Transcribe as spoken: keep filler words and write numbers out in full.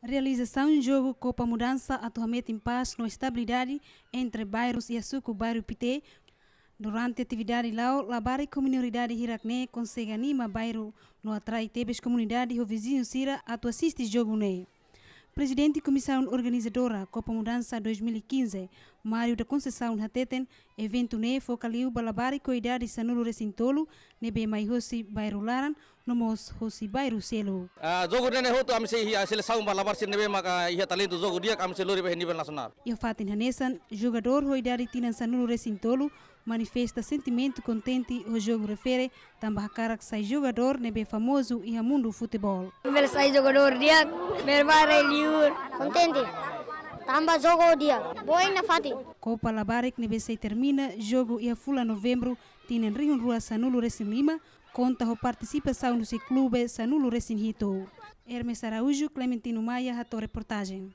Realizasaun jogu Kopa Mudansa atu hametin pás no estabilidade entre bairrus iha suku Bairru Pité. Durante atividade la'o, labarik ho minoridade hirak-ne'e konsege anima bairru no atrai tebes komunidade ho viziñu sira atu asiste jogu ne'e. Prezidente Komisaun Organizadora Kopa Mudansa dois mil e quinze, Mário da Conceição, hateten, eventu ne'e foka liu ba labarik ho idade sanulu resin tolu ne'ebé mai hosi bairru laran no mós hosi bairru seluk. Ah, jogu ne'e hotu ami sei iha selesaun ba labarik sira ne'ebé maka iha talentu jogu di'ak, ami sei lori ba iha nivel nasionál. Iha fatin hanesan, jogadór ho idade tinan sanulu resin tolu manifesta sentimentu kontente ho jogu refere, tanba hakarak sai jogadór ne'ebé famozu iha mundu futeból. Bele sai jogadór di'ak, bele ba rai liur. Kontente, tanba jogu di'ak, boa ona fatin. Kopa Labarik ne'ebé sei termina jogu iha fulan Novembru tinan rihun rua sanulu resin lima, konta ho partisipasaun husi klube sanulu resin hitu. Hermes Araújo, Clementino Maia, hato'o reportajen.